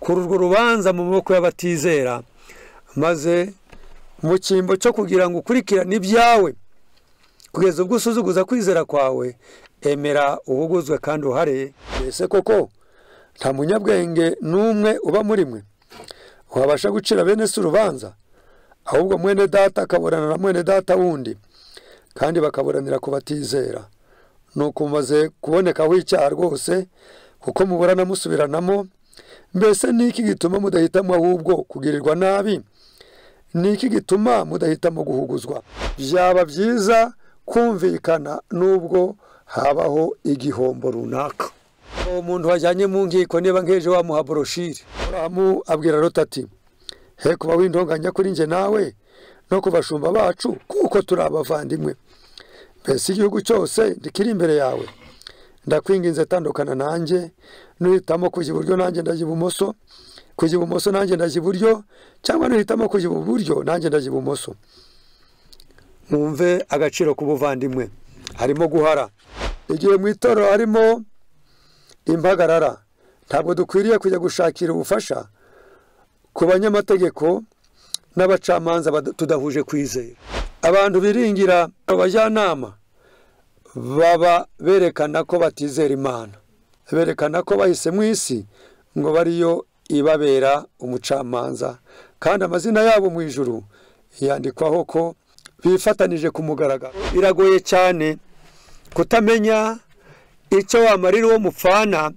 Kuri urwo rubanza mu maboko y'abatizera, maze mu cyimbo cyo kugira ngo ukurikirane ibyawe kugeza ubwo usuzuguza kwizera kwawe, emera uhuguzwe kandi uhare. Ese koko nta munyabwenge n'umwe uba muri mwe wabasha gucira bene se urubanza? Ahubwo mwene data akaburana na mwene data wundi, kandi bakaburanira ku batizera. Nuko mumaze kubonekaho icyaha rwose, kuko muburana musubiranamo. Mbese ni iki gituma mudahitamo ahubwo kugirirwa nabi? Ni iki gituma mudahitamo guhuguzwa? Byaba byiza kumvikana nubwo habaho igihombo runaka. Uwo muntu wajyanye mu nkiko, niba nk'ejo wamuha boroshire. Aburahamu abwira Loti ati: he kuba w'intonganya kuri njye nawe no ku bashumba bacu, kuko turi abavandimwe. Mbese igihugu cyose ntikiri imbere yawe? Ndakwinginze tandukana nanjye. Nuhitamo kujya iburyo nanjye ndajya ibumoso, kujya ibumoso nanjye ndajya iburyo, cyangwa nuhitamo kujya iburyo nanjye ndajya ibumoso. Mwumve agaciro k'ubuvandimwe harimo guhara. Igihe mu itorero harimo impagarara, ntabwo dukwiriye kujya gushakira ubufasha ku banyamategeko n'abacamanza tudahuje kwizera. Abantu biringira abajyanama baba berekana ko batizera Imana, berekana ko bahisemo isi ngo bariyo ibabera umucamanza, kandi amazina yabo mu ijuru yandikwaho ko bifatanije ku mugaragaro. Biragoye cyane kutamenya icyo wamarira uwo mupfana,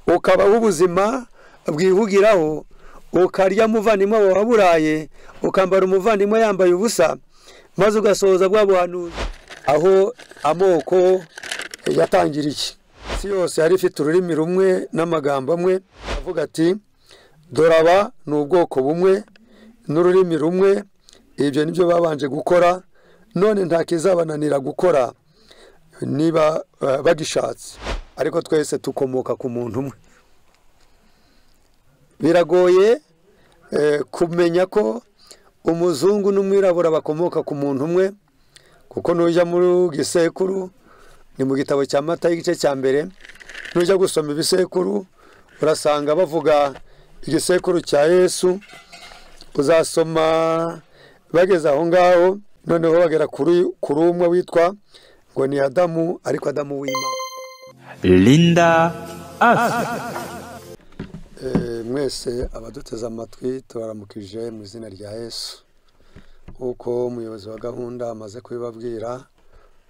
ukabaho ubuzima bwihugiraho, ukarya umuvandimwe wawe waburaye, ukambara umuvandimwe yambaye ubusa, maze ugasohoza bwa buhanuzi aho amoko yatangiriye. Isi yose yari ifite ururimi rumwe n'amagambo amwe, avuga ati: dore aba ni ubwoko bumwe n'ururimi rumwe. Ibyo nibyo babanje gukora, none nta kizabananira gukora niba bagishatse. Ariko twese tukomoka ku muntu umwe. Biragoye kumenya ko umuzungu n'umwirabura bakomoka ku muntu umwe, kuko nujya mu gisekuru, ni mu gitabo cya Matayo igice cya mbere, nujya gusoma ibisekuru urasanga bavuga igisekuru cya Yesu. Uzasoma bageze aho ngaho, noneho bagera kuri umwe witwa ngo ni Adamu, ariko Adamu w'Imana. Linda Afya. Mwese abaduteze amatwi tubaramukije mu izina rya Yesu. Uko umuyobozi wa gahunda amaze kubibabwira,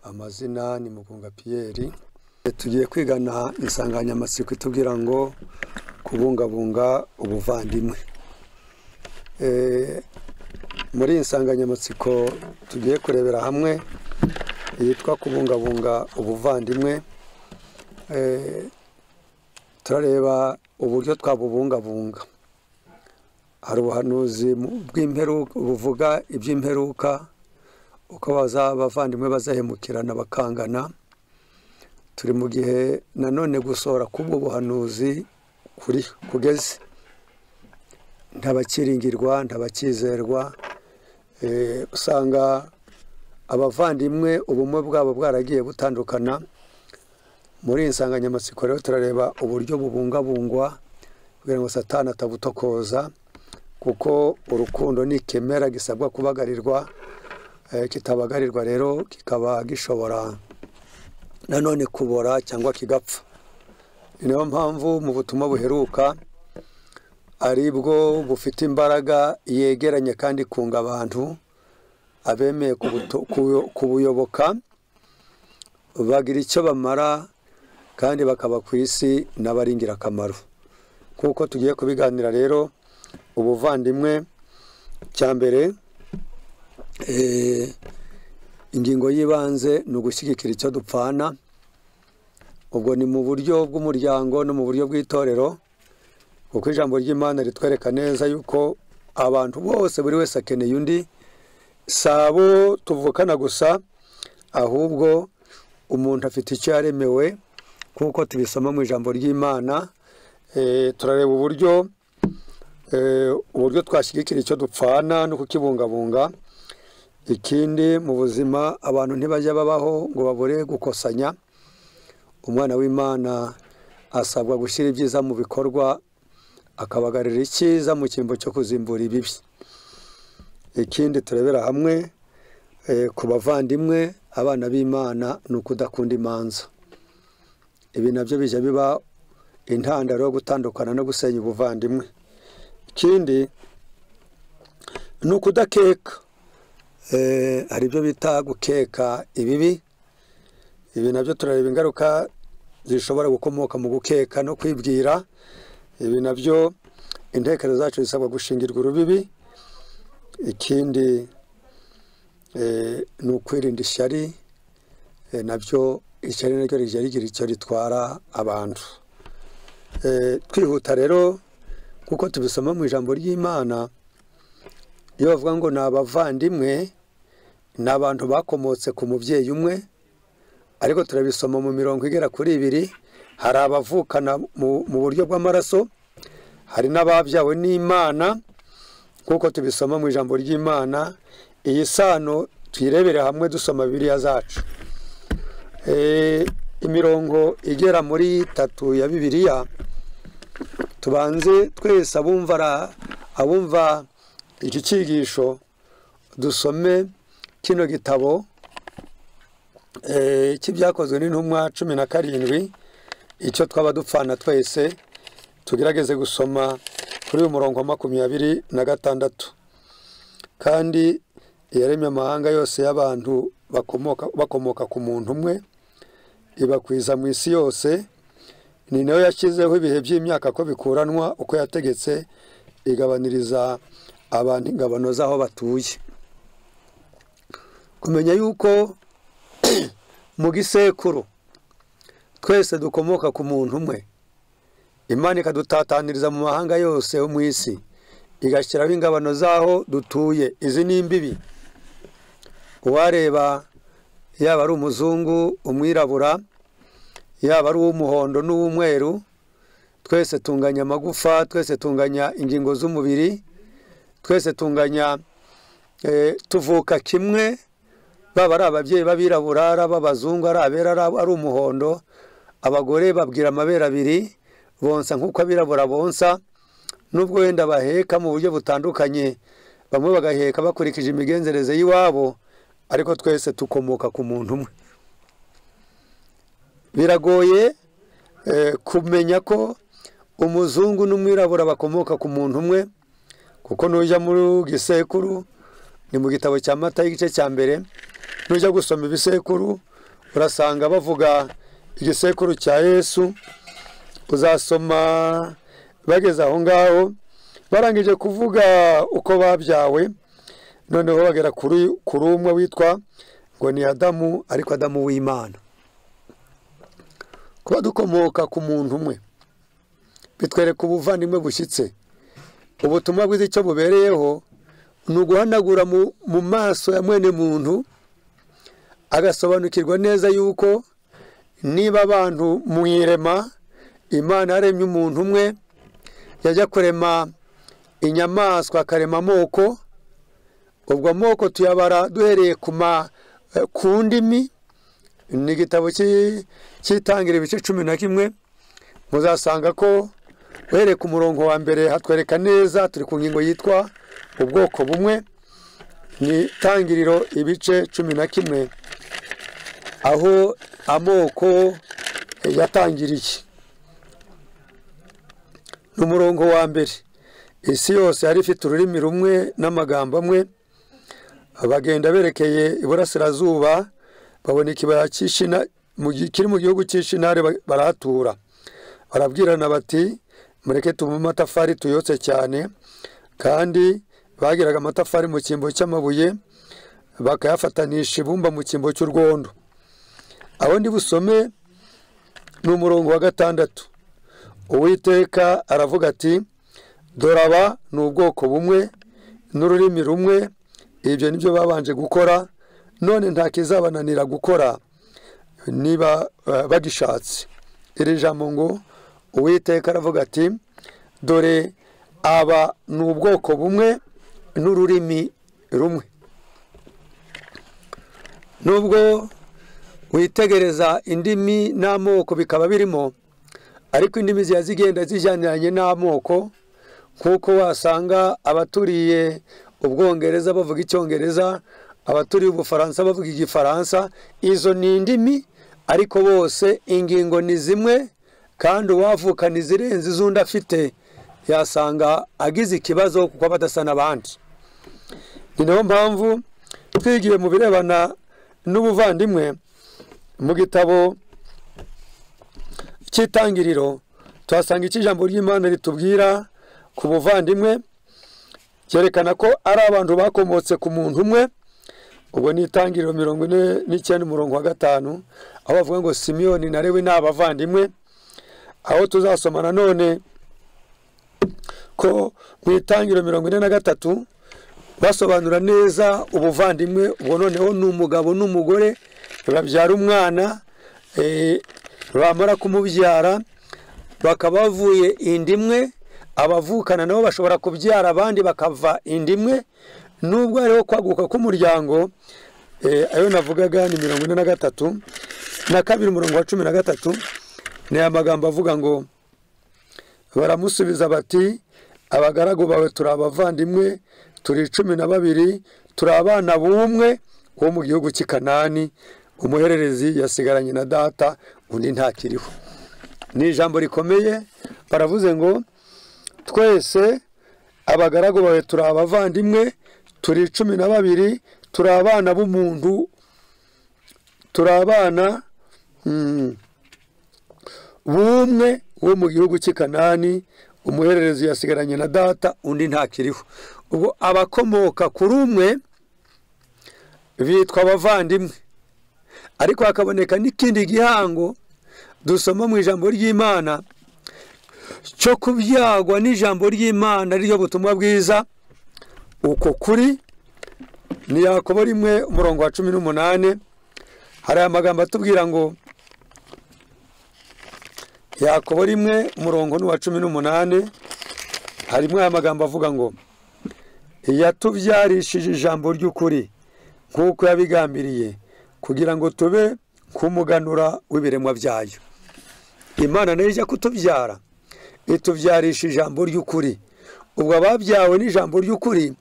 amazina ni Mugunga Pierre. Tugiye kwigana insanganyamatsiko itubwira ngo kubungabunga ubuvandimwe. Muri iyi nsanganyamatsiko tugiye kurebera hamwe yitwa kubungabunga ubuvandimwe, turareba uburyo twabubungabunga. Hari ubuhanuzi bw'imperuka buvuga iby'imperuka, uko abavandimwe bazahemukirana bakangana. Turi mu gihe nanone gusohora k'ubwo buhanuzi kuri kugeze, ntabakiringirwa, ntabakizerwa. Usanga abavandimwe ubumwe bwabo bwaragiye butandukana. Muri iyi nsanganyamatsiko rero turareba uburyo bubungabungwa kugira ngo Satani atabutokoza, kuko urukundo ni ikimera gisabwa kubagarirwa, kitabagarirwa rero kikaba gishobora nanone kubora cyangwa kigapfa. Ni nayo mpamvu mu butumwa buheruka aribwo bufite imbaraga yegeranye kandi kunga abantu, abemeye kubuyoboka bagira icyo bamara kandi bakaba ku isi n'abari ingirakamaro. Kuko tugiye kubiganira rero, ubuvandimwe cya mbere, ingingo y'ibanze ni ugushyigikira icyo dupfana. Ubwo ni mu buryo bw'umuryango no mu buryo bw'itorero, kuko ijambo ry'Imana ritwereka neza yuko abantu bose, buri wese akeneye undi. Si abo tuvukana gusa, ahubwo umuntu afite icyo yaremewe, kuko tubisoma mu ijambo ry'Imana. Turareba uburyo twashyigikira icyo dupfana no kukibungabunga. Ikindi mu buzima abantu ntibajya babaho ngo babure gukosanya. Umwana w'Imana asabwa gushyira ibyiza mu bikorwa, akabagarira icyiza mu cyimbo cyo kuzimbura ibibi. Ikindi turebera hamwe ku bavandimwe abana b'Imana ni ukudakunda imanza. Ibi nabyo bijya biba intandaro yo gutandukana no gusenya ubuvandimwe. Ikindi ni ukudakeka. Hari ibyo bita gukeka ibibi. Ibi nabyo turareba ingaruka zishobora gukomoka mu gukeka no kwibwira. Ibi nabyo intekerezo zacu zisabwa gushingirwa urubibi. Ikindi ni ukwirinda ishyari. Nabyo ishyari naryo rijya rigira icyo ritwara abantu. Twihuta rero kuko tubisoma mu ijambo ry'Imana, iyo bavuga ngo ni abavandimwe, ni abantu bakomotse ku mubyeyi umwe, ariko turabisoma mu mirongo igera kuri 2. Hari abavukana mu buryo bw'amaraso, hari n'ababyawe n'Imana kuko tubisoma mu ijambo ry'Imana. Iyi sano tuyirebere hamwe dusoma Bibiliya zacu. Imirongo igera muri 3 ya Bibiliya, tubanze twese abumva iki cyigisho dusome kino gitabo cy'ibyakozwe n'intumwa 17, icyo twaba dupfana twese tugerageze gusoma kuri uyu murongo wa 26. Kandi yaremye amahanga yose y'abantu bakomoka ku muntu umwe, ibakwiza mu isi yose. Ni nayo yashyizeho ibihe by'imyaka ko bikuranwa uko yategetse, igabaniriza abantu ingabano z'aho batuye. Kumenya yuko mu gisekuru twese dukomoka ku muntu umwe, Imana ikadutataniriza mu mahanga yose yo mu isi, igashyiraho ingabano z'aho dutuye. Izi ni imbibi. Uwareba yaba ari umuzungu, umwirabura, yaba ari uw'umuhondo n'uw'umweru, twese tunganya amagufa, twese tunganya ingingo z'umubiri, twese tunganya, tuvuka kimwe, baba ari ababyeyi b'abirabura, ari ab'abazungu, ari abera, ari umuhondo. Abagore babwira amabere abiri, bonsa nk'uko abirabura bonsa, nubwo wenda baheka mu buryo butandukanye, bamwe bagaheka bakurikije imigenzereze y'iwabo, ariko twese tukomoka ku muntu umwe. Biragoye kumenya ko umuzungu n'umwirabura bakomoka ku muntu umwe, kuko nujya muri gisekuru, ni mu gitabo cya Matayo igice cya 1, nujya gusoma ibisekuru urasanga bavuga igisekuru cya Yesu. Uzasoma bageze aho ngaho barangije kuvuga uko babyawe, noneho bagera kuri umwe witwa ngo ni Adamu, ariko Adamu w'Imana. Kuba dukomoka ku muntu umwe bitwereka ubuvandimwe bushyitse. Ubutumwa bwiza icyo bubereyeho ni uguhanagura mu maso ya mwene muntu, agasobanukirwa neza yuko niba abantu mu irema Imana yaremye umuntu umwe, yajya kurema inyamaswa akarema amoko. Ubwo amoko tuyabara duhereye ku ndimi. Ni igitabo cy'itangira ibice 11, muzasanga ko uhereye ku murongo wa 1 hatwereka neza. Turi ku ngingo yitwa ubwoko bumwe. Ni Tangiriro ibice 11, aho amoko yatangiriye. N'umurongo wa 1, isi yose yari ifite ururimi rumwe n'amagambo amwe. Bagenda berekeye iburasirazuba, babona ikibaya kiri mu gihugu cy'Ishinari, barahatura. Barabwirana bati, mureke tumume amatafari tuyotse cyane. Kandi bagiraga amatafari mu cyimbo cy'amabuye, bakayafatanisha ibumba mu cyimbo cy'urwondo. Aho ndi busome ni umurongo wa 6. Uwiteka aravuga ati, dore aba ni ubwoko bumwe n'ururimi rumwe, ibyo nibyo babanje gukora, none nta kizabananira gukora niba bagishatse. Iri jambo ngo Uwiteka aravuga ati, dore aba ni ubwoko bumwe n'ururimi rumwe. Nubwo witegereza indimi n'amoko bikaba birimo, ariko indimi zigenda zijyaniranye n'amoko. Nk'uko wasanga abaturiye Ubwongereza bavuga Icyongereza, abaturiye Ubufaransa bavuga Igifaransa, izo ni indimi, ariko bose ingingo ni zimwe, kandi uwavukana izirenze iz'undi afite yasanga agize ikibazo kuko badasa n'abandi. Ni nayo mpamvu twigiye mu birebana n'ubuvandimwe mu gitabo cy'Itangiriro, tuhasanga icyo ijambo ry'Imana ritubwira ku buvandimwe, cyerekana ko ari abantu bakomotse ku muntu umwe. Ubwo ni Itangiriro 49 umurongo wa 5, aho bavuga ngo Simiyoni na Lewi ni abavandimwe. Aho tuzasoma nanone ko mu Itangiriro 43 basobanura neza ubuvandimwe. Ubwo noneho ni umugabo n'umugore babyara umwana, bamara kumubyara bakaba bavuye indimwe, abavukana nabo bashobora kubyara abandi bakava indimwe, nubwo hariho kwaguka k'umuryango. Ayo navugaga ni 43 na 2 umurongo wa 13, ni amagambo avuga ngo baramusubiza bati abagaragu bawe turi abavandimwe, turi 12, turi abana b'umwe wo mu gihugu cy'i Kanani, umuhererezi yasigaranye na data, undi ntakiriho. Ni ijambo rikomeye. Baravuze ngo twese abagaragu bawe turi abavandimwe, turi 12, turi abana b'umuntu, turi abana b'umwe wo mu gihugu cy'i Kanani, umuhererezi yasigaranye na data, undi ntakiriho. Ubwo abakomoka kuri umwe bitwa abavandimwe, ariko hakaboneka n'ikindi gihango dusoma mu ijambo ry'Imana cyo kubyagwa n'ijambo ry'Imana ryo butumwa bwiza. Uko kuri ni Yakobo 1 umurongo wa 18, hari amagambo atubwira ngo Yakobo 1 umurongo wa 18, harimo aya magambo avuga ngo yatubyarishije ijambo ry'ukuri nk'uko yabigambiriye, kugira ngo tube kumuganura w'ibiremwa byayo. Imana nayo ijya kutubyara itubyarisha ijambo ry'ukuri. Ubwo ababyawe n'ijambo ry'ukuri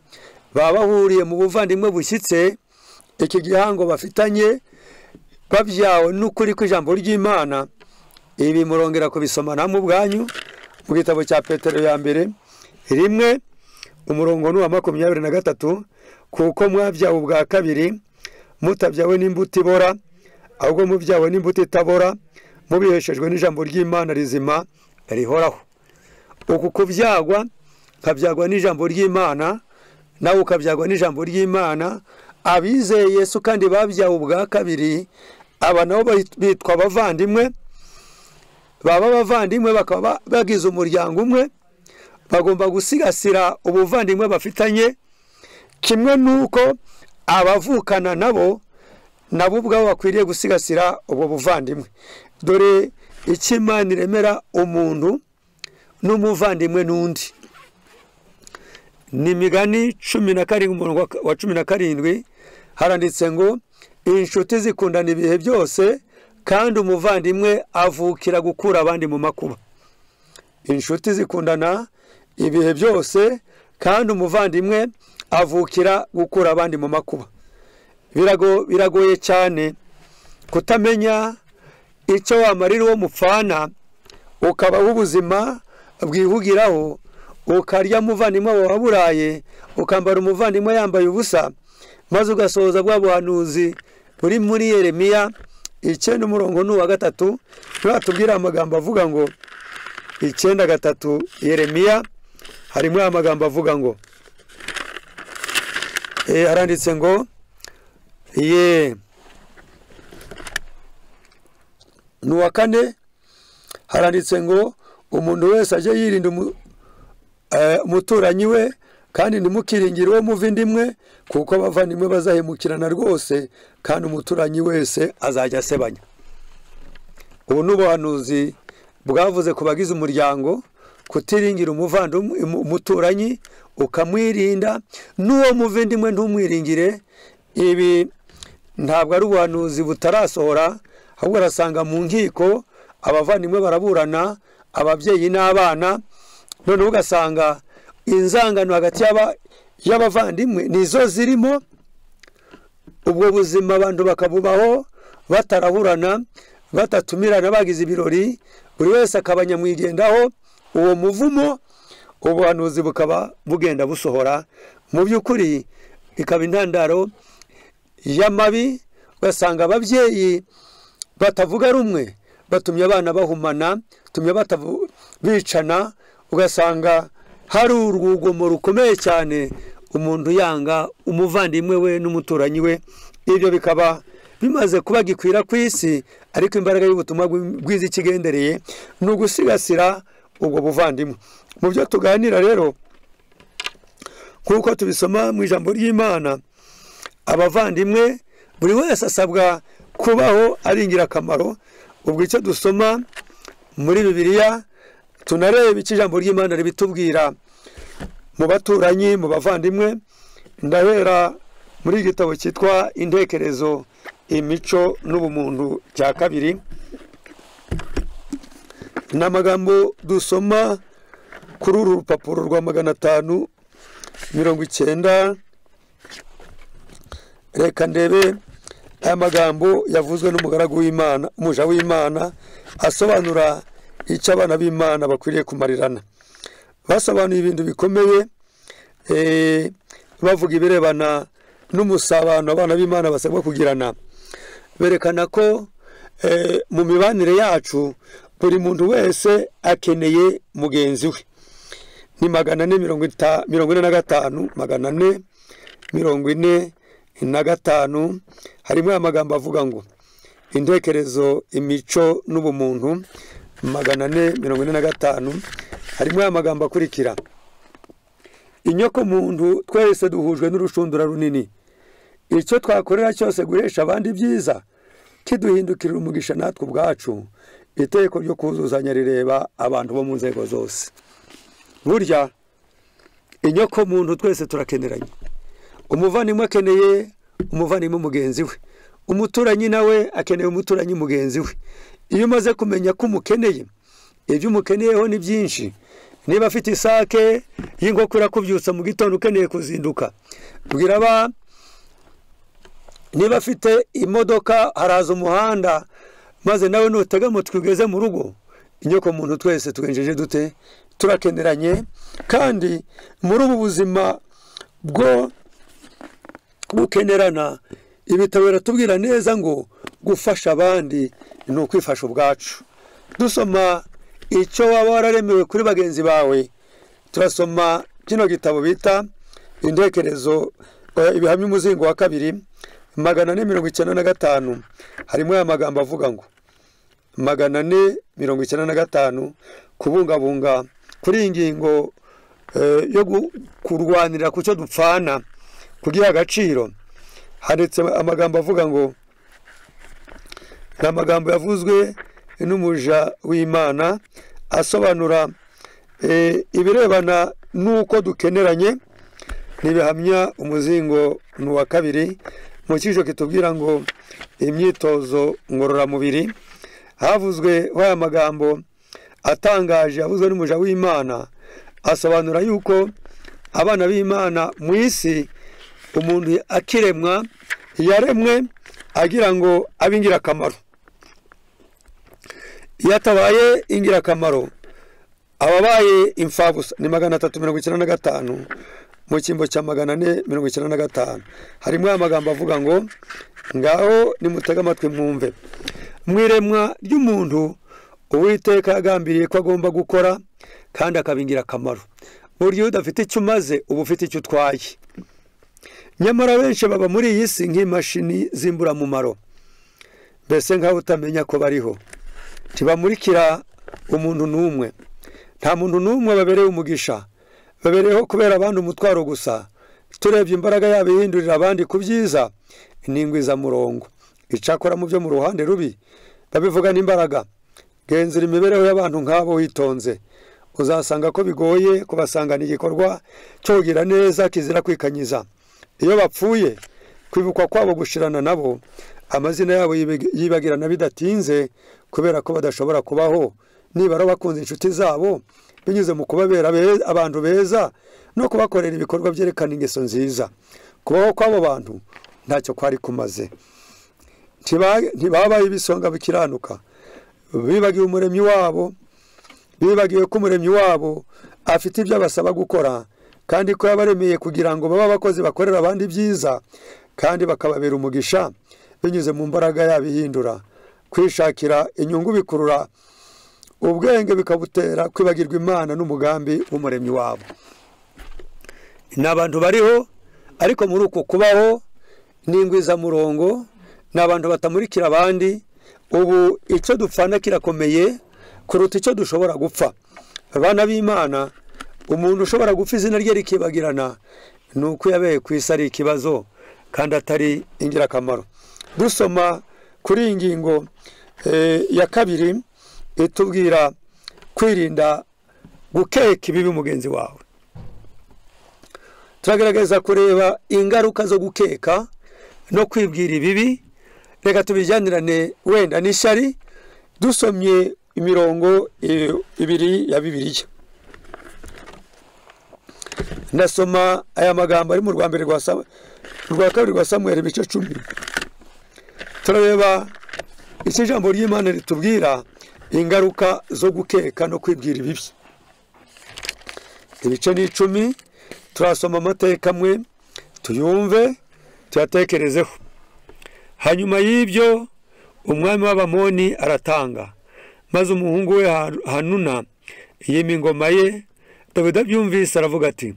baba bahuriye mu buvandimwe bushyitse, iki gihango bafitanye babyawe n'ukuri kw'ijambo ry'Imana. Ibi murongera kubisoma namwe ubwanyu mu gitabo cya Petero ya mbere 1 umurongo wa 23, kuko mwabyawe ubwa kabiri mutabyawe n'imbuto ibora, ahubwo mubyawe n'imbuto itabora, mubiheshejwe n'ijambo ry'Imana rizima rihoraho. Uku kubyagwa nkabyagwa n'ijambo ry'Imana, nawe ukabyagwa n'ijambo ry'Imana. Abizeye Yesu kandi babyawe ubwa kabiri, aba nabo bitwa abavandimwe. Baba abavandimwe bakaba bagize umuryango umwe, bagomba gusigasira ubuvandimwe bafitanye, kimwe nuko abavukana nabo nabo ubwabo bakwiriye gusigasira ubwo buvandimwe. Dore icyo Imana iremera umuntu n'umuvandimwe n'undi. Ni Imigani 17 umurongo wa 17, haranditse ngo inshuti zikundana ibihe byose, kandi umuvandimwe avukira gukura abandi mu makuba. Inshuti zikundana ibihe byose, kandi umuvandimwe avukira gukura abandi mu makuba. Biragoye cyane kutamenya icyo wamarira uwo mupfana, ukabaho ubuzima bwihugiraho, ukarya umuvandimwe waburaye, ukambara umuvandimwe yambaye ubusa, maze ugasohoza bwa buhanuzi buri muri Yeremiya 9 umurongo wa 3. Turatubwira amagambo avuga ngo 9:3 Yeremiya, harimo amagambo avuga ngo haranditse ngo ye nuwa 4, haranditse ngo umuntu wese aje yirinda umuturanyi we, kandi ntimukiringire uwo muvandimwe, kuko abavandimwe bazahemukirana rwose, kandi umuturanyi wese azajya asebanya. Ubu ni ubuhanuzi bwavuze ku bagize umuryango, kutiringira umuturanyi ukamwirinda, n'uwo muvandimwe ntumwiringire. Ibi ntabwo ari ubuhanuzi butarasohora, ahubwo arasanga mu nkiko abavandimwe baraburana, ababyeyi n'abana, noneho ugasanga Inzangano hagati y'abavandimwe nizo zirimo. Ubwo buzima abantu bakabubaho bataraburana, batatumirana, bagize ibirori, buri wese akaba nyamwigendaho. Uwo muvumo ubuhanuzi bukaba bugenda busohora, mu by'ukuri ikaba intandaro y'amabi. Ugasanga ababyeyi batavuga rumwe batumye abana bahumana, tumye bicana. Ugasanga hari urugomo rukomeye cyane, umuntu yanga umuvandimwe we n'umuturanyi we. Ibyo bikaba bimaze kuba gikwira ku isi, ariko imbaraga y'ubutumwa bwiza ikigendereye ni ugusigasira ubwo buvandimwe. Mu byo tuganira rero, kuko tubisoma mu ijambo ry'Imana, abavandimwe buri wese asabwa kubaho ari ingirakamaro. Ubwo icyo dusoma muri Bibiliya, tunareba icyo ijambo ry'Imana ribitubwira mu baturanyi, mu bavandimwe. Ndahera muri igitabo cyitwa Intekerezo, Imico n'Ubumuntu cya kabiri. Ni amagambo dusoma kuri uru rupapuro rwa 590. Reka ndebe aya magambo yavuzwe n'umugaragu w'Imana, umuja w'Imana, asobanura icyo abana b'Imana bakwiriye kumarirana. Basobanuye ibintu bikomeye, bavuga ibirebana n'umusabano abana b'Imana basabwa kugirana. Berekana ko mu mibanire yacu buri muntu wese akeneye mugenzi we. Ni 445, 445. Harimo amagambo avuga ngo Intekerezo, Imico n'Ubumuntu, 445. Harimo amagambo akurikira: inyoko muntu twese duhujwe n'urushundura runini, icyo twakorera cyose guhesha abandi byiza kiduhindukirira umugisha natwe ubwacu. Iteko ryo kuzuzanya rireba abantu bo mu nzego zose. Burya inyoko muntu twese turakeneranye. Umuvandimwe akeneye umuvandimwe mugenzi we, umuturanyi nawe akeneye umuturanyi mugenzi we. Iyo umaze kumenya ko umukeneye, ibyo umukeneyeho ni byinshi. Niba afite isake y'inkoko irakubyutsa mu gitondo ukeneye kuzinduka, bwira aba. Niba afite imodoka haraza umuhanda, maze nawe nutega moto ugeze mu rugo. Inyoko muntu twese tugenjeje dute? Turakeneranye. Kandi muri ubu buzima bwo gukenerana, ibitabo biratubwira neza ngo gufasha abandi ni ukwifasha ubwacu. Dusoma icyo waba wararemewe kuri bagenzi bawe. Turasoma kino gitabo bita Intekerezo, Ibihamya, umuzingo wa kabiri, 495. Harimo aya magambo avuga ngo 495, kubungabunga kuri iyi ngingo yo kurwanira ku cyo dupfana kugira agaciro. Handitse amagambo avuga ngo, ni amagambo yavuzwe n'umuja w'Imana asobanura ibirebana n'uko dukeneranye. N'ibihamya umuzingo ni uwa kabiri, mu cyico kitubwira ngo imyitozo ngororamubiri. Havuzwe aya magambo atangaje yavuzwe n'umuja w'Imana, asobanura yuko abana b'Imana mu isi, umuntu akiremwa yaremwe agira ngo abe ingirakamaro. Iyo atabaye ingirakamaro ababaye imfabusa. Ni 395 mu cyimbo cya 495. Harimo amagambo avuga ngo ngaho nimutega amatwi mwumve. Mu iremwa ry'umuntu Uwiteka yagambiriye ko agomba gukora kandi akaba ingirakamaro. Buryo udafite icyo umaze uba ufite icyo utwaye. Nyamara benshi baba muri iyi si nk'imashini z'imburamumaro, mbese nkaho utamenya ko bariho. Ntibamurikira umuntu n'umwe, nta muntu n'umwe babereye umugisha, babereyeho kubera abandi umutwaro gusa. Turebye imbaraga yabo ihindurira abandi ku byiza n'ingwizamurongo. Icakora mu byo mu ruhande rubi babivuga n'imbaraga. Genzura imibereho y'abantu nk'abo witonze, uzasanga ko bigoye kubasangana igikorwa cyo kugira neza kizira kwikanyiza. Iyo bapfuye, kwibukwa kwabo gushirana nabo, amazina yabo yibagirana bidatinze, kubera ko badashobora kubaho. Nibara bakunze inshuti zabo, binyuze mu kubabera abantu beza no kubakorera ibikorwa byerekana ingeso nziza. Kubaho kw'abo bantu ntacyo kwari kumaze. Ntibabaye ibisonga bikiranuka, bibagiwe umuremyi wabo, bibagiwe ko umuremyi wabo afite ibyo abasaba gukora, kandi ko yabaremeye kugira ngo babe abakozi bakorera abandi byiza kandi bakababera umugisha binyuze mu mbaraga yabihindura. Kwishakira inyungu bikurura ubwenge bikabutera kwibagirwa Imana n'umugambi w'umuremyi wabo. Ni abantu bariho, ariko muri uko kubaho n'ingwizamurongo, ni abantu batamurikira abandi. Ubu icyo dupfana kirakomeye kuruta icyo dushobora gupfa. Abana b'Imana, umuntu ushobora gupfa izina rye rikibagirana ni uko yabeye ku isi ari ikibazo kandi atari ingirakamaro. Dusoma kuri iyi ngingo ya kabiri itubwira kwirinda gukeka ibibi mugenzi wawe. Turagerageza kureba ingaruka zo gukeka no kwibwira ibibi. Reka tubijyanirane wenda n'ishyari, dusomye imirongo ibiri ya Bibiliya. Ndasoma aya magambo ari mu rwa mbere rwa kabiri rwa Samweli ibice 10. Turareba icyo ijambo ry'Imana ritubwira ingaruka zo gukeka no kwibwira ibibi. Ibice ni 10, turasoma amateka amwe tuyumve tuyatekerezeho. Hanyuma y'ibyo umwami w'Abamoni aratanga, maze umuhungu we Hanuna yima ingoma ye. Dawidi abyumvise aravuga ati,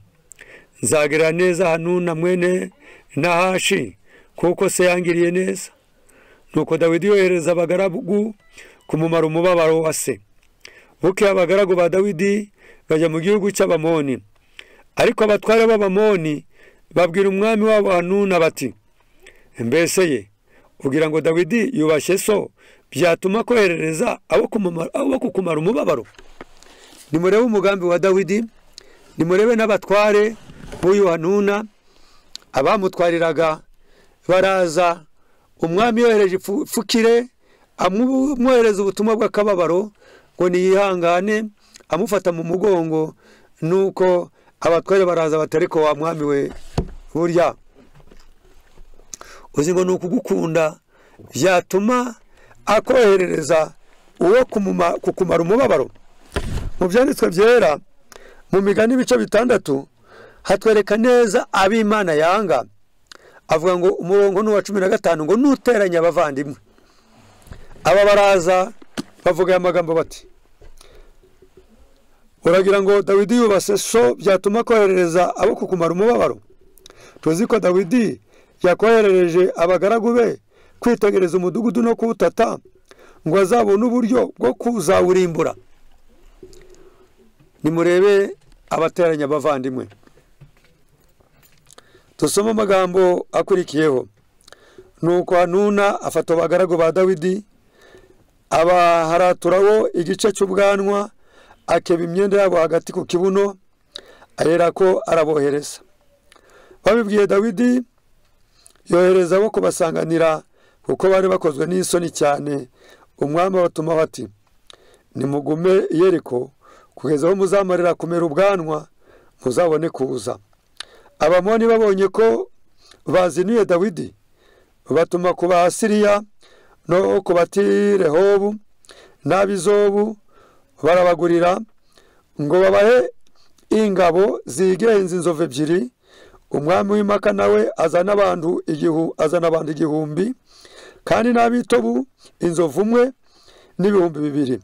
nzagirira neza Hanuna mwene Nahashi, kuko se yangiriye neza. Nuko Dawidi yohereza abagaragu kumumara umubabaro wa se. Bukeye abagaragu ba Dawidi bajya mu gihugu cy'Abamoni. Ariko abatware b'Abamoni babwira umwami wabo Hanuna bati, mbese ye ugira ngo Dawidi yubashye so byatuma koherereza abo kukumara umubabaro? Nimurebe umugambi wa Dawidi, nimurebe n'abatware b'uyu Hanuna abamutwariraga baraza. Umwami yohereje ipfukire, amwohereza ubutumwa bw'akababaro ngo niyihangane, amufata mu mugongo. Nuko abatware baraza batariko wa mwami we, burya uzi ngo nukugukunda byatuma akoherereza uwo kukumara umubabaro. Mu byanditswe byera mu migani ibice 6 hatwereka neza ab'Imana yanga. Avuga ngo umurongo ni uwa 15 ngo nuteranya abavandimwe. Aba baraza bavuga aya magambo bati, uragira ngo Dawidi yubase so byatuma koherereza abo kukumara umubabaro? Tuzi ko Dawidi yakoherereje abagaragu be kwitegereza umudugudu no kuwutata ngo azabone uburyo bwo kuzawurimbura. Nimurebe abateranya abavandimwe. Tusoma amagambo akurikiyeho. Nuko Hanuna afata abagaragu ba Dawidi abaharaturaho igice cy'ubwanwa, akeba imyenda yabo hagati ku kibuno, aherako arabohereza. Babibwiye Dawidi, yohereza abo kubasanganira, kuko bari bakozwe n'isoni cyane. Umwami abatuma bati, nimugume i Yeriko kugeza aho muzamarira kumera ubwanwa, muzabone kuza. Abamoni babonye ko bazinuye Dawidi, batuma ku Basiriya no ku Batirehobu n'Abizobu, barabagurira ngo babahe ingabo zigenza inzovu 2. Umwami w'Imaka nawe azana abantu 1000, kandi n'abitobu inzovu 1 n'ibihumbi 2.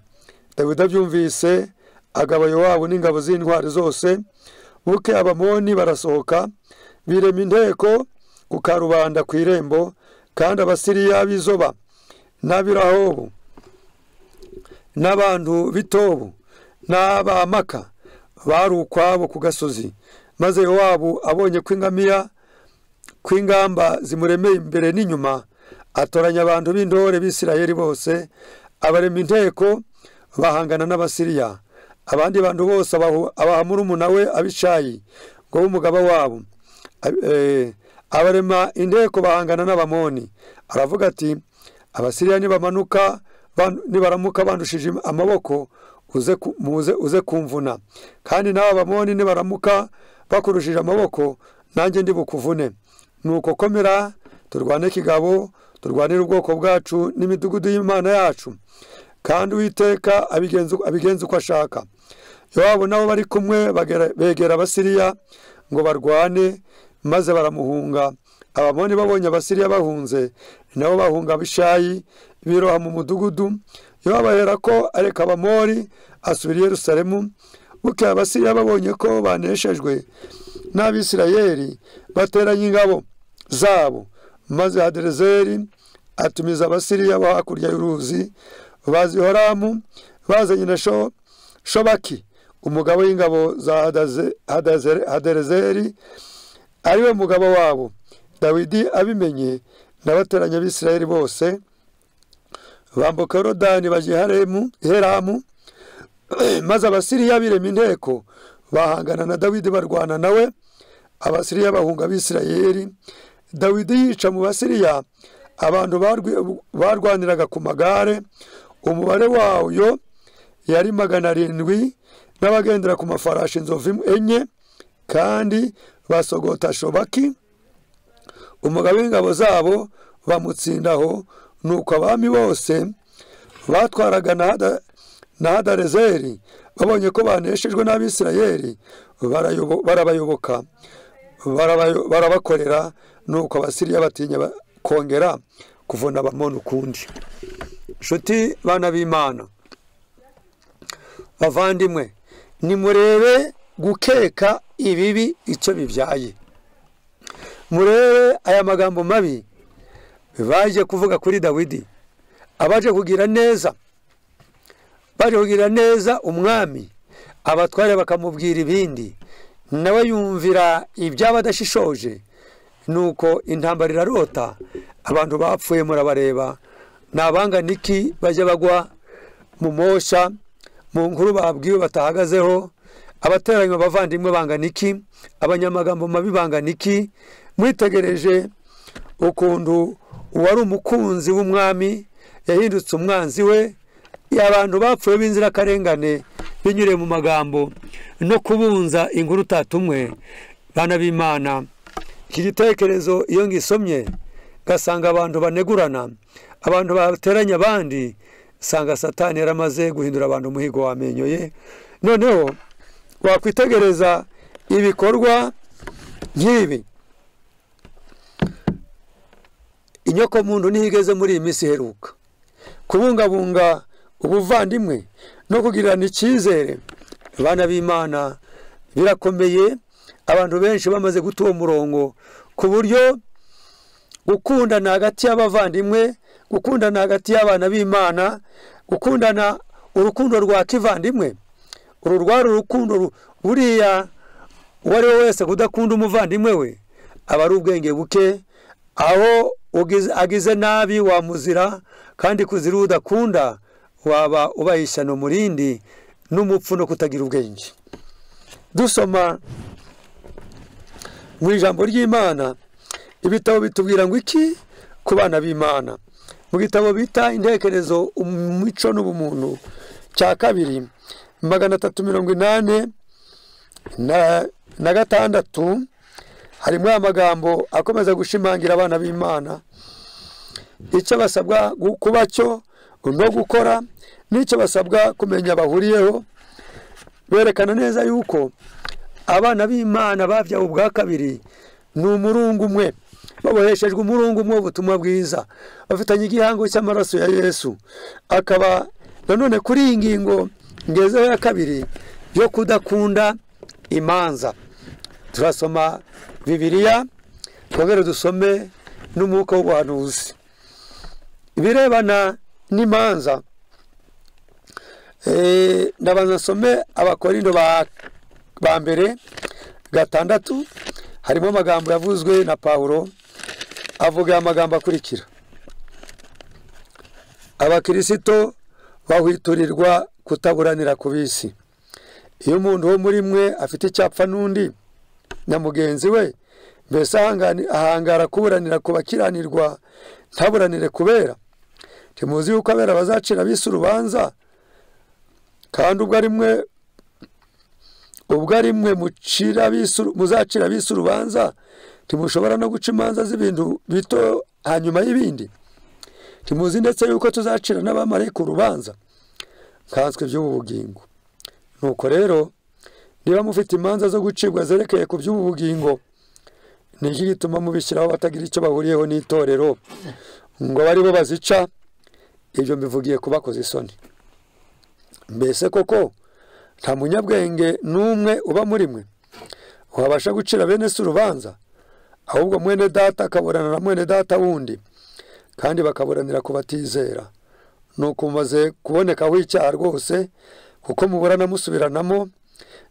Dawidi abyumvise agaba Yowabu n'ingabo z'intwari zose. Buke Abamoni barasohoka birema inteko ku karubanda ku irembo, kandi Abasiriya b'izoba n'Abirahobu n'abantu b'Itobu n'Abamaka bari ukwabo ku gasozi. Maze Yowabu abonye ko ingamiya kw'ingamba zimuremeye imbere n'inyuma, atoranya abantu b'intore b'Isirayeli bose, abarema inteko bahangana n'Abasiriya. Abandi bantu bose abaha murumuna we Abishayi ngo umugaba wabo. Abarema inteko bahangana n'Abamoni. Aravuga ati, Abasiriya nibamanuka nibaramuka bandushije amaboko, uze kumvuna, kandi nawe Abamoni nibaramuka bakurushije amaboko nanjye ndi bukuvune. Nuko komera turwane kigabo, turwanire ubwoko bwacu n'imidugudu y'Imana yacu, kandi Uwiteka abigenza uko ashaka. Yowabu nabo bari kumwe begera Abasiriya ngo barwane, maze baramuhunga. Abamoni babonye Abasiriya bahunze, nabo bahunga Abishayi biroha mu mudugudu. Yowabu aherako areka Abamori asubira i Yerusalemu. Bukeye Abasiriya babonye ko baneshejwe n'Abisirayeli, bateranya ingabo zabo, maze Haderezeri atumiza Abasiriya bo hakurya y'uruzi bazi Horamu, bazanye na Shobaki umugabo w'ingabo za Haderezeri, ariwe mugabo wabo. Dawidi abimenye n'abateranya Abisirayeli bose bambuka Yorodani bajya Heramu. Maze Abasiriya birema inteko bahangana na Dawidi barwana nawe. Abasiriya bahunga Abisirayeli. Dawidi yica mu Basiriya abantu barwaniraga ku magare, umubare wayo yari 700, n'abagendera ku mafarashi 4,000, kandi basogota Shobaki umugabo w'ingabo zabo bamutsindaho. Nuko abami bose batwaraga na Hadarezeri babonye ko baneshejwe n'Abisirayeli, barabayoboka barabakorera. Nuko Abasiriya batinya kongera kuvuna Abamoni ukundi. Nshuti bana b'Imana, bavandimwe, nimurebe gukeka ibibi icyo bibyaye. Murebe aya magambo mabi baje kuvuga kuri Dawidi, abaje kugira neza, baje kugira neza umwami, abatware bakamubwira ibindi, nawe yumvira ibyaba adashishoje. Nuko intambara irarota, abantu bapfuye murabareba, nabanga niki bajya bagwa mu mosha mu nkuru babwiwe batahagazeho. Abateranywe abavandimwe bangana iki, abanyamagambo mabi bangana iki. Mwitegereje ukuntu uwari umukunzi w'umwami yahindutse umwanzi we. Abantu bapfuye b'inzirakarengane binyuriye mu magambo no kubunza inkuru utatumwe. Bana b'Imana, iki gitekerezo iyo ngisomye gasanga abantu banegurana, abantu bateranya abandi, sanga Satani yaramaze guhindura abantu umuhigo w'amenyo ye. Noneho wakwitegereza ibikorwa nk'ibi, inyoko muntu ntigeze muri iyi minsi iheruka kubungabunga ubuvandimwe no kugirirana icyizere. Bana b'Imana, birakomeye. Abantu benshi bamaze guta uwo murongo, ku buryo gukundana hagati y'abavandimwe, gukundana hagati y'abana b'Imana, gukundana urukundo rwa kivandimwe, uru rwari urukundo buriya uwo ari we wese kudakunda umuvandimwe we aba ari ubwenge buke. Aho agize nabi wamuzira, kandi kuzira udakunda waba ubaye ishyano murindi n'umupfu no kutagira ubwenge. Dusoma mu ijambo ry'Imana, ibitabo bitubwira ngo iki ku bana b'Imana. Mu gitabo bita Intekerezo, Umuco n'Ubumuntu cya 2 386, harimo amagambo akomeza gushimangira abana b'Imana icyo basabwa kuba cyo no gukora, n'icyo basabwa kumenya bahuriyeho. Berekana neza yuko abana b'Imana babyawe ubwa kabiri ni umurungu umwe, baboheshejwe umurungu umwe w'ubutumwa bwiza, bafitanye igihango cy'amaraso ya Yesu. Akaba nanone kuri iyi ngingo ngezeho ya kabiri yo kudakunda imanza, turasoma Bibiliya, twongere dusome n'umwuka w'ubuhanuzi. Ibirebana n'imanza, ndabanza nsome Abakorindo ba mbere 6, harimo amagambo yavuzwe na Paulo, avuga amagambo akurikira: Abakirisito bahwiturirwa kutaburanira ku bisi. Iyo umuntu wo muri mwe afite icyapfa n'undi na mugenzi we, mbese ahangara kuburanira ku bakiranirwa, ntaburanire kubera? Ntimuzi yuko abera bazacira ab'isi urubanza? Kandi ubwo ari mwe muzacira ab'isi urubanza, ntimushobora no guca imanza z'ibintu bito hanyuma y'ibindi? Ntimuzi ndetse yuko tuzacira n'abamarayika urubanza? Nkanswe iby'ubu bugingo. Nuko rero niba mufite imanza zo gucibwa zerekeye ku by'ubu bugingo, ni iki gituma mubishyiraho batagira icyo bahuriyeho n'itorero ngo bari bo bazica? Ibyo mbivugiye kubakoza isoni. Mbese koko nta munyabwenge n'umwe uba muri mwe wabasha gucira bene se urubanza? Ahubwo mwene data akaburana na mwene data wundi, kandi bakaburanira ku batizera. Nuko mumaze kubonekaho icyaha rwose, kuko muburana musubiranamo.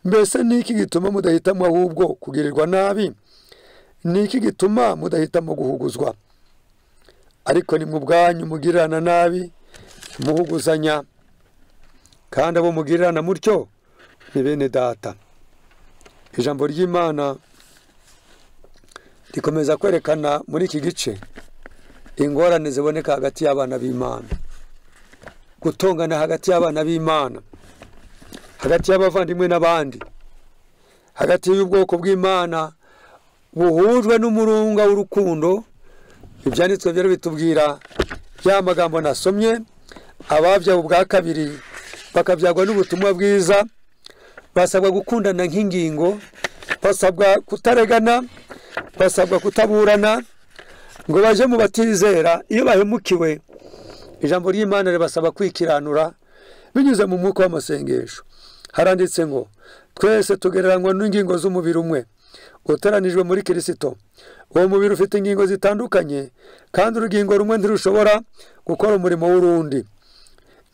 Mbese ni iki gituma mudahitamo ahubwo kugirirwa nabi? Ni iki gituma mudahitamo guhuguzwa? Ariko ni mu bwanyu mugirirana nabi, muhuguzanya, kandi abo mugirirana mutyo ni bene data. Ijambo ry'Imana rikomeza kwerekana muri iki gice ingorane ziboneka hagati y'abana b'Imana, gutongana hagati y'abana b'Imana, hagati y'abavandimwe n'abandi, hagati y'ubwoko bw'Imana buhujwe n'umurunga w'urukundo. Ibyanditswe byari bitubwira ya magambo nasomye, ababyawe ubwa kabiri bakabyagwa n'ubutumwa bwiza basabwa gukundana nk'ingingo, basabwa kutaregana, basabwa kutaburana ngo baje mu batizera. Iyo bahemukiwe, ijambo ry'Imana ribasaba kwikiranura binyuze mu mwuka w'amasengesho. Haranditse ngo twese tugereranywa n'ingingo z'umubiri umwe uteranijwe muri Kristo. Uwo mubiri ufite ingingo zitandukanye, kandi urugingo rumwe ntirushobora gukora umurimo w'urundi.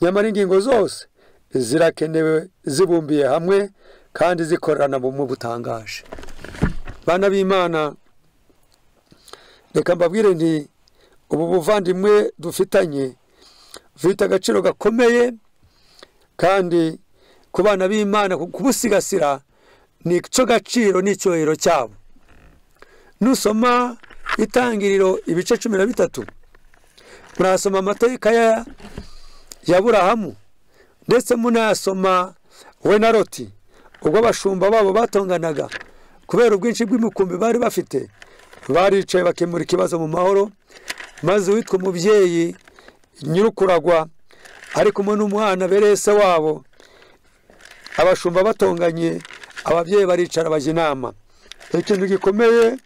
Nyamara ingingo zose zirakenewe, zibumbiye hamwe kandi zikorana mu butangaje. Bana b'Imana, reka mbabwire nti ubu buvandimwe dufitanye bufite agaciro gakomeye, kandi ku bana b'Imana kubusigasira ni cyo gaciro n'icyubahiro cyabo. Nusoma Itangiriro ibice 13, murasoma amateka ya Aburahamu, ndetse munasoma we na Loti ubwo abashumba babo batonganaga kubera ubwinshi bw'imikumbi bari bafite. Baricaye bakemura ikibazo mu mahoro, maze uwitwa umubyeyi nyirukuragwa ari kumwe n'umwana berese wabo, abashumba batonganye, ababyeyi baricara bajya inama. Ikintu gikomeye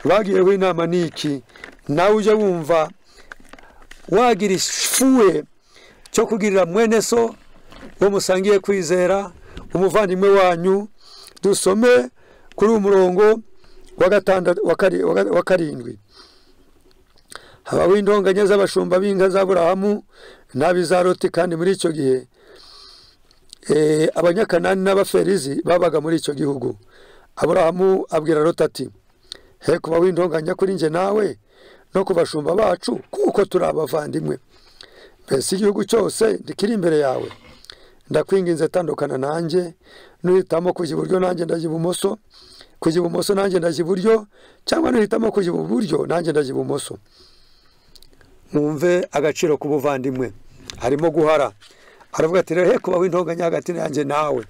bagiyeho inama ni iki: nawe ujye wumva wagira ifuhe cyo kugirira mwene so wo musangiye kwizera, umuvandimwe wanyu. Dusome kuri uyu murongo wa 7. Habaho intonganya z'abashumba b'inka za Aburahamu n'ab'iza Loti, kandi muri icyo gihe Abanyakanani n'Abaferizi babaga muri icyo gihugu. Aburahamu abwira Loti ati: he kubaho intonganya kuri njye nawe no ku bashumba bacu, kuko turi abavandimwe. Mbese igihugu cyose ntikiri imbere yawe? Ndakwinginze tandukana nanjye, nuhitamo kujya iburyo nanjye ndajya ibumoso, kujya ibumoso nanjye ndajya iburyo, cyangwa nuhitamo kujya iburyo nanjye ndajya ibumoso. Mwumve agaciro k'ubuvandimwe harimo guhara. Aravuga ati rero he kubaho intonganya hagati yanjye nawe.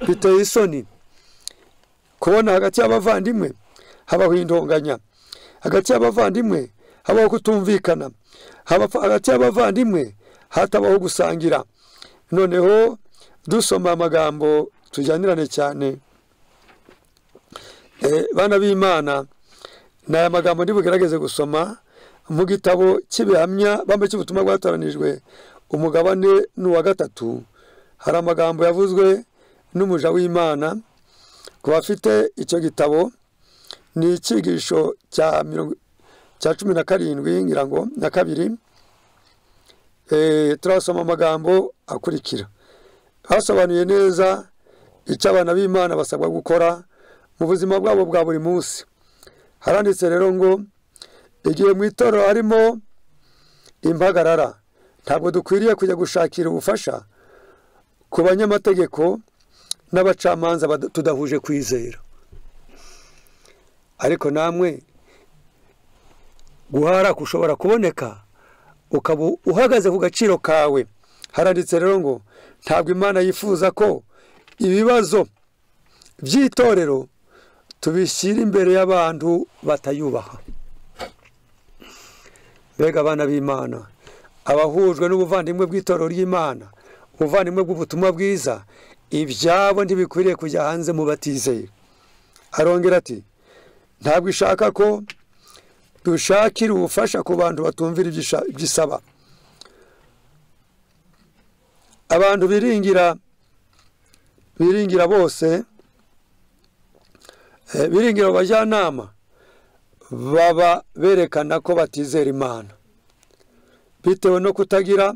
Biteye isoni kubona hagati y'abavandimwe habaho intonganya, hagati y'abavandimwe habaho kutumvikana, hagati y'abavandimwe hatabaho gusangira. Noneho dusoma amagambo tujyanirane cyane, bana b'Imana. N'aya magambo ndibugerageze gusoma mu gitabo cy'ibihamya bambe cy'ubutumwa bwatoranijwe umugabane n'uwa 3. Hari amagambo yavuzwe n'umuja w'Imana. Ku bafite icyo gitabo ni icyigisho cya 17 ngira ngo na 2. Turasoma amagambo akurikira. Hasobanuye neza icyo abana b'Imana basabwa gukora mu buzima bwabo bwa buri munsi. Haranditse rero ngo igihe mu itorero harimo impagarara, ntabwo dukwiriye kujya gushakira ubufasha ku banyamategeko n'abacamanza tudahuje kwizera. Ariko namwe guhara kushobora kuboneka ukaba uhagaze ku gaciro kawe Haranditse rero ngo ntabwo Imana yifuza ko ibibazo by'itorero tubishyira imbere y'abantu batayubaha. Mbega abana b'Imana, abahujwe n'ubuvandimwe bw'itorero ry'Imana, ubuvandimwe bw'ubutumwa bwiza, ibyabo ntibikwiriye kujya hanze mu batizeye. Arongera ati ntabwo ishaka ko dushakira ubufasha ku bantu batumvira ibyo isaba. Abantu biringira bose, biringira abajyanama, baba berekana ko batizera Imana bitewe no kutagira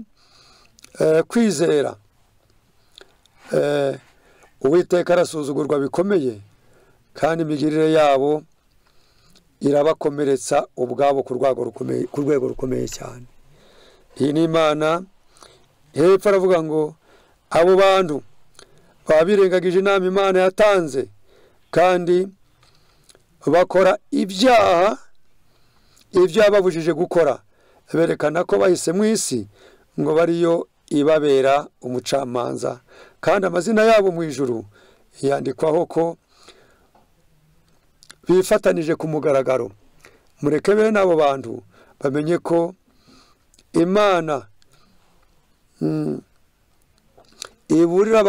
kwizera. Uwiteka arasuzugurwa bikomeye, kandi imigirire yabo irabakomeretsa ubwabo ku rwego rukomeye cyane. Iyi ni Imana. Hepfo aravuga ngo abo bantu baba birengagije inama Imana yatanze, kandi bakora ibyaha ibyo yababujije gukora, berekana ko bahise mu isi ngo bariyo ibabera umucamanza, kandi amazina yabo mu ijuru yandikwaho ko bifatanije ku mugaragaro. Mureke bene abo bantu bamenye ko Imana iburira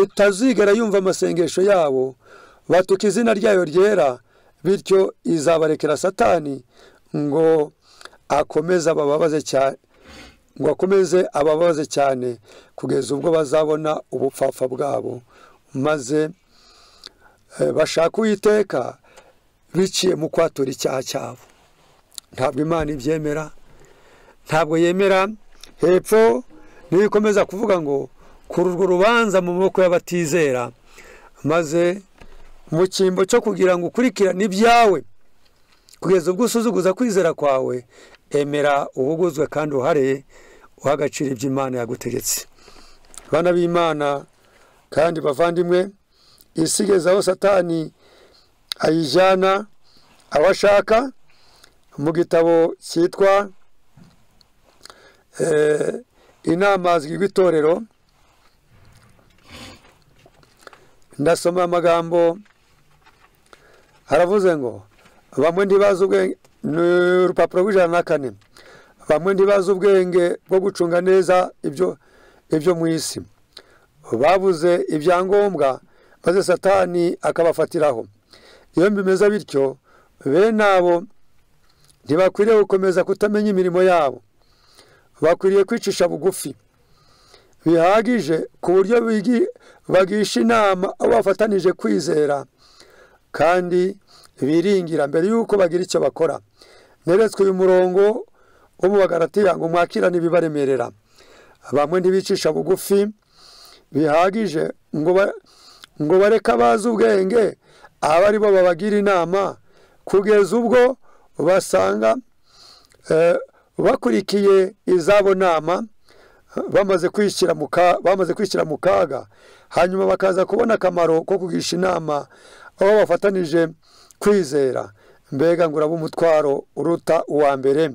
itazigera yumva amasengesho yabo, batuka izina ryayo ryera, bityo izabarekera Satani ngo akomeze abababaze cyane, ngo akomeze abababaze cyane kugeza ubwo bazabona ubupfapfa bwabo, maze bashaka Uwiteka biciye mu kwatura icyaha cyabo. Ntabwo Imana ibyemera, ntabwo yemera. Hepfo niyo ikomeza kuvuga ngo kuri urwo rubanza mu maboko y'abatizera, maze mu cyimbo cyo kugira ngo ukurikirane ibyawe kugeza ubwo usuzuguza kwizera kwawe, emera uhuguzwe kandi uhare uha agaciro ibyo Imana yagutegetse. Bana b'Imana kandi bavandimwe, isi igeze aho Satani ayijyana aho ashaka. Mu gitabo cyitwa Inama z'Itorero ndasoma amagambo, haravuze ngo bamwe ntibazi ubwenge, ni urupapuro rw'104. Bamwe ntibazi ubwenge bwo gucunga neza ibyo mu isi, babuze ibyangombwa maze Satani akabafatiraho. Iyo bimeze bityo, bene abo ntibakwiriye gukomeza kutamenya imirimo yabo, bakwiriye kwicisha bugufi bihagije ku buryo bagisha inama abo bafatanije kwizera, kandi biringira mbere yuko bagira icyo bakora. Neretswe uyu murongo wo mu Bagalatiya ngo mwakirane ibibaremerera. Bamwe ntibicisha bugufi bihagije ngo bareke abazi ubwenge aba ari bo babagira inama, kugeza ubwo basanga bakurikiye izabo nama bamaze kwishyira mu kaga, hanyuma bakaza kubona akamaro ko kugisha inama aho bafatanije kwizera. Mbega ngo uraba umutwaro uruta uwa mbere.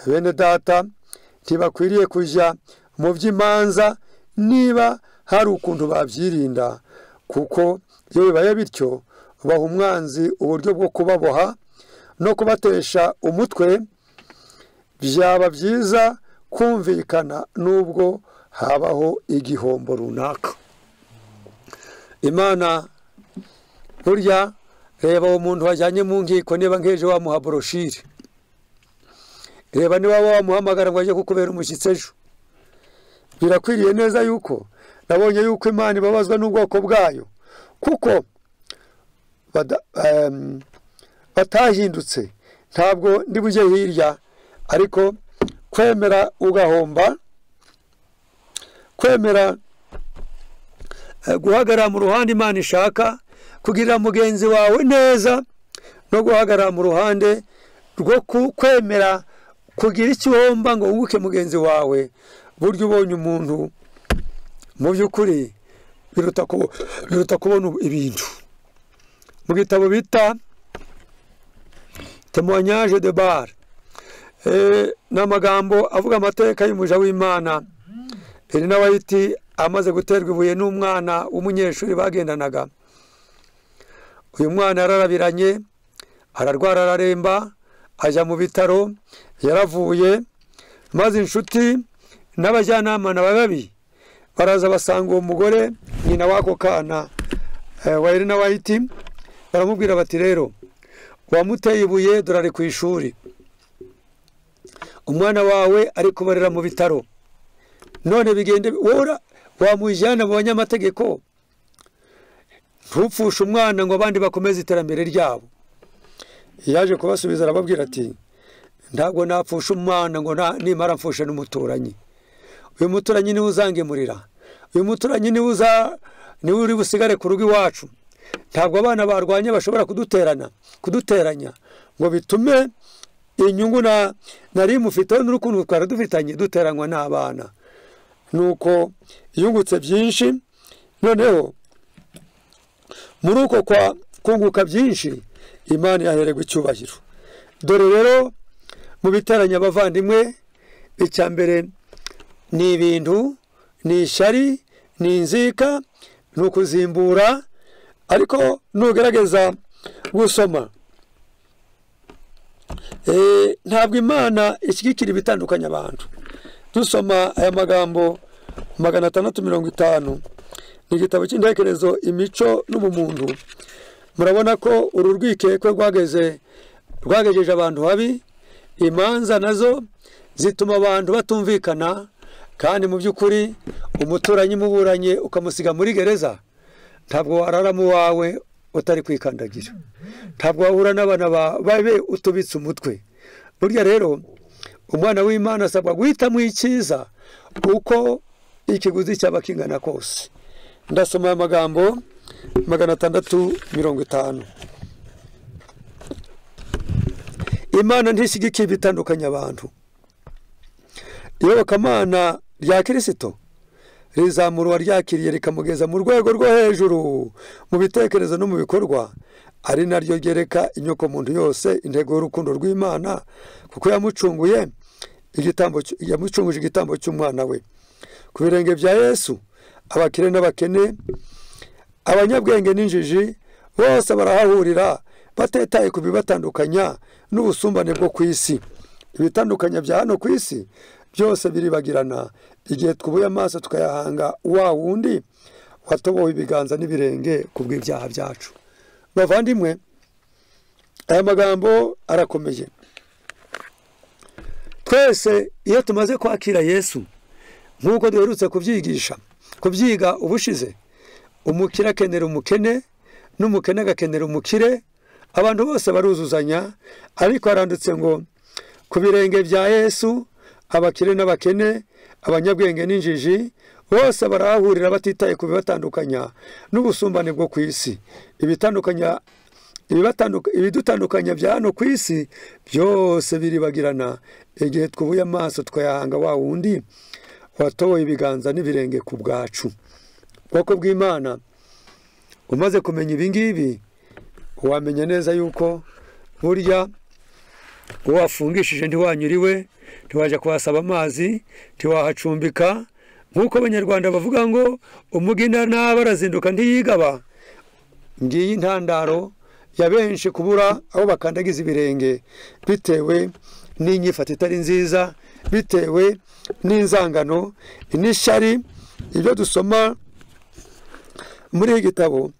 Bene data ntibakwiriye kujya mu by'imanza niba hari ukuntu babyirinda, kuko iyo bibaye bityo baha umwanzi uburyo bwo kubaboha no kubatesha umutwe. Byaba byiza kumvikana nubwo habaho igihombo runaka. Imana burya, reba uwo muntu wajyanye mu nkiko, niba nkeje wamuha broshire, reba niba wamuhamagara ngo ajye kukubera umushyitsi ejo. Birakwiriye neza yuko nabonye yuko Imana ibabazwa n'ubwoko bwayo, kuko batahindutse. Ntabwo ndi bujye hirya, ariko kwemera ugahomba, kwemera guhagarara mu ruhande Imana ishaka, kugirira mugenzi wawe neza, no guhagarara mu ruhande rwo kwemera kugira icyo uhomba ngo wunguke mugenzi wawe. Burya ubonye umuntu mu by'ukuri biruta kubona ibintu. Mu gitabo bita Témoignage de Bar, ni amagambo avuga amateka y'umuja w'Imana Elena White amaze guterwa ibuye n'umwana w'umunyeshuri bagendanaga, uyu mwana yararabiranye, ararwara, araremba, ajya mu bitaro, yaravuye, maze inshuti n'abajyanama na babi baraza basanga uwo mugore nyina w'ako kana wa Elena White, baramubwira bati rero wamuteye ibuye, dore ari ku ishuri, umwana wawe ari kubarera mu bitaro, none bigende wora wamujyana mu banyamategeko, ntupfushe umwana ngo abandi bakomeze iterambere ryabo. Yaje kubasubiza arababwira ati ntabwo napfusha umwana ngo nimara mfushe n'umuturanyi, uyu muturanyi niwe uzangemurira, uyu muturanyi niwe uri busigare ku rugo iwacu, ntabwo abana barwanye bashobora kuduteranya ngo bitume inyungu nari mufiteho n'urukundo twari dufitanye duteranywa n'abana. Nuko yungutse byinshi, noneho muri uko kwa kunguka byinshi Imana yahererwa icyubahiro. Dore rero mu biteranya abavandimwe, icya mbere ni ibintu, ni ishyari, ni inzika, ni ukuzimbura. Ariko nugerageza gusoma, ntabwo Imana ishyigikira ibitandukanya abantu. Dusoma aya magambo 650 ni igitabo cy'intekerezo imico n'ubumuntu. Murabona ko uru rwikekwe rwagejeje abantu habi. Imanza nazo zituma abantu batumvikana, kandi mu by'ukuri umuturanyi muburanye ukamusiga muri gereza, ntabwo warara mu wawe utari kwikandagira, ntabwo wahura n'abana babe utubitse umutwe. Burya rero umwana w'Imana asabwa guhitamo icyiza uko ikiguzi cyaba kingana kose. Ndasoma aya magambo 650. Imana ntishyigikiye ibitandukanya abantu. Iyobokamana rya Kristo rizamura uwaryakiriye rikamugeza mu rwego rwo hejuru mu bitekerezo no mu bikorwa, ari naryo ryereka inyokomuntu yose intego y'urukundo rw'Imana, kuko yamucunguye igitambo, yamucunguje igitambo cy'umwana we. Ku birenge bya Yesu abakire n'abakene, abanyabwenge n'injiji bose barahahurira batetaye ku bibatandukanya n'ubusumbane bwo ku isi. Ibitandukanya bya hano ku isi byose biribagirana igihe twubuye amaso tukayahanga wa wundi watobowe ibiganza n'ibirenge ku bw'ibyaha byacu. Bavandimwe, aya magambo arakomeye. Twese iyo tumaze kwakira Yesu nk'uko duherutse kubyigisha, kubyiga ubushize, umukire akenera umukene n'umukene agakenera umukire, abantu bose baruzuzanya. Ariko haranditse ngo ku birenge bya Yesu abakire n'abakene, abanyabwenge n'injiji bose barahahurira batitaye ku bibatandukanya n'ubusumbane bwo ku isi. Ibidutandukanya bya hano ku isi byose biribagirana igihe twubuye amaso tukayahanga wa wundi watoboye ibiganza n'ibirenge ku bwacu. Ubwoko bw'Imana, umaze kumenya ibi ngibi, wamenya neza yuko burya uwo wafungishije ntiwanyuriwe, ntiwajya kuhasaba amazi, ntiwahacumbika. Nk'uko Abanyarwanda bavuga ngo umugina naba arazinduka ntiyigaba. Ngiyi intandaro ya benshi kubura aho bakandagiza ibirenge, bitewe n'inyifato itari nziza, bitewe n'inzangano n'ishyari. Ibyo dusoma muri iki gitabo,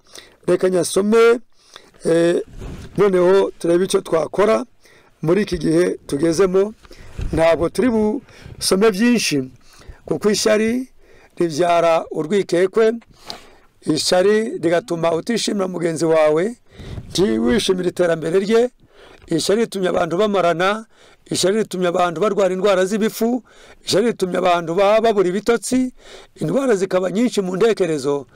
reka nyasome, noneho turebe icyo twakora muri iki gihe tugezemo. Ntabwo turi busome byinshi, kuko ishyari ribyara urwikekwe, ishyari rigatuma utishimira mugenzi wawe, ntiwishimire iterambere rye, ishyari ritumye abantu bamarana, ishyari ritumye abantu barwara indwara z'ibifu, ishyari ritumye abantu babura ibitotsi, indwara zikaba nyinshi mu ntekerezo.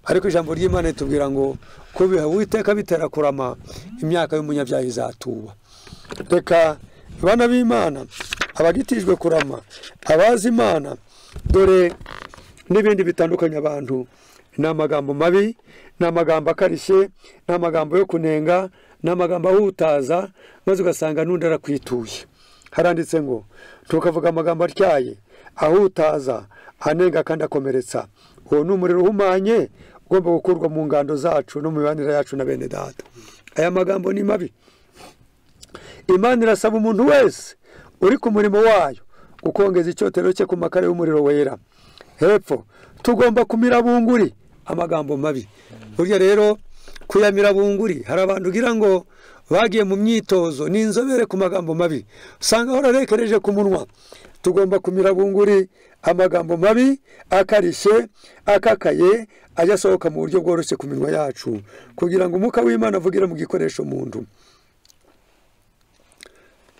Ariko ijambo ry'Imana ritubwira ngo kubiha Uwiteka bitera kurama, imyaka y'umunyabyaha izatuba. Reka bana b'Imana, abagitijwe kurama, abazi Imana, dore n'ibindi bitandukanye abantu, ni amagambo mabi, ni amagambo akarishye, ni amagambo yo kunenga, ni amagambo ahutaza, maze ugasanga n'undi arakwituye. Haranditse ngo ntukavuga amagambo atyaye, ahutaza, anenga kandi akomeretsa. Uwo ni umuriro uhumanye ugomba gukurwa mu ngando zacu no mu mibanire yacu na bene data. Aya magambo ni mabi. Imana irasaba umuntu wese uri ku murimo wayo gukongeza icyotero cye ku makara y'umuriro wera. Hepfo tugomba kumira bunguri amagambo mabi. Burya rero kuyamira bunguri, hari abantu ugira ngo bagiye mu myitozo ni inzobere ku magambo mabi, usanga horarekereje ku munwa. Tugomba kumira bunguri amagambo mabi akarishye, akakaye, ajya asohoka mu buryo bworoshye ku minwa yacu, kugira ngo umwuka w'Imana avugire mu gikoresho muntu.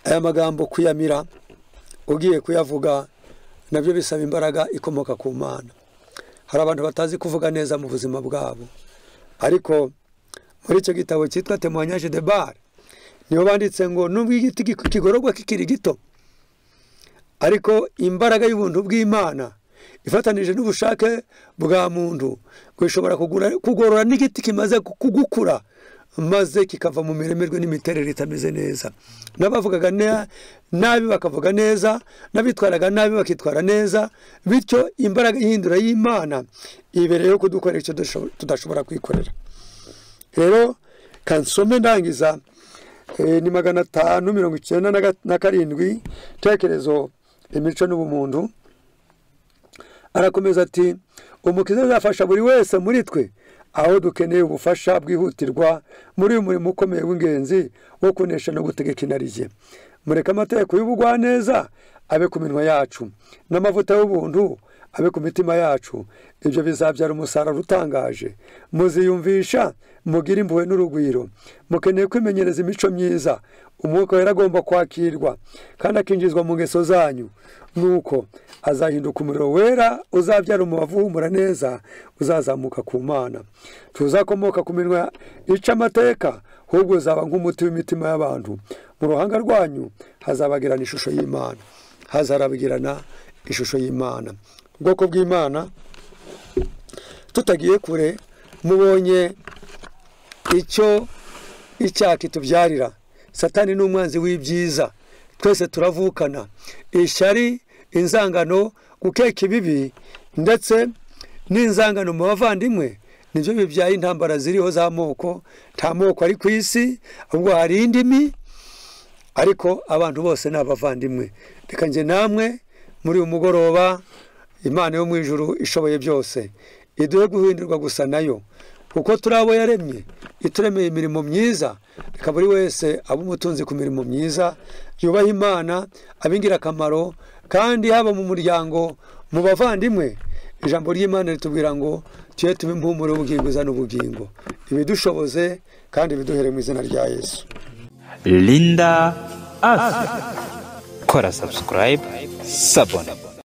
Aya magambo kuyamira ugiye kuyavuga nabyo bisaba imbaraga ikomoka ku Mana. Hari abantu batazi kuvuga neza mu buzima bwabo, ariko muri icyo gitabo cyitwa Témoignage de Bar niho banditse ngo nubwo igiti kigororwa kikiri gito, ariko imbaraga y'ubuntu bw'Imana ifatanije n'ubushake bwa muntu ngo ishobora kugorora n'igiti kimaze kugukura, maze kikava mu miremerwe n'imiterere itameze neza. N'abavugaga nabi bakavuga neza, n'abitwaraga nabi bakitwara neza. Bityo imbaraga ihindura y'Imana ibereyeho kudukorera icyo tudashobora kwikorera. Rero kansome ndangiza, ni 597 tekerezo imico n'ubumuntu. Arakomeza ati Umukiza azafasha buri wese muri twe aho dukeneye ubufasha bwihutirwa muri uyu murimo ukomeye w'ingenzi wo kunesha no gutegeka inarijye. Mureke amategeko y'ubugwaneza abe ku minwa yacu, n'amavuta y'ubuntu abe ku mitima yacu. Ibyo bizabyara umusaruro utangaje. Muziyumvisha mugire impuhwe n'urugwiro. Mukeneye kwimenyereza imico myiza. Umwuka wera agomba kwakirwa kandi akinjizwa mu ngeso zanyu. Nuko azahinduka umuriro wera uzabyara umubavu uhumura neza, uzazamuka ku Mana. Tuzakomoka ku minwa ica amateka, ahubwo uzaba nk'umuti w'imitima y'abantu. Mu ruhanga rwanyu hazabagirana ishusho y'Imana, hazarabagirana ishusho y'Imana. Ubwoko bw'Imana, tutagiye kure, mubonye icyo icyaha kitubyarira. Satani ni umwanzi w'ibyiza, twese turavukana. Ishyari, inzangano, gukeka ibibi ndetse n'inzangano mu bavandimwe nibyo bibyaye intambara ziriho z'amoko. Nta moko ari ku isi, ahubwo hari indimi, ariko abantu bose ni abavandimwe. Reka njye namwe muri uyu mugoroba, Imana yo mu ijuru ishoboye byose iduhe guhindurwa gusa nayo, kuko turi abo yaremye, ituremeye imirimo myiza. Reka buri wese abe umutunzi ku mirimo myiza, yubaha Imana, abe ingirakamaro, kandi haba mu muryango, mu bavandimwe. Ijambo ry'Imana ritubwira ngo tuye tube impumuro y'ubugingo izana ubugingo. Ibidushoboze kandi biduhere mu izina rya Yesu. Linda Afya. Kora subscribe, sabone.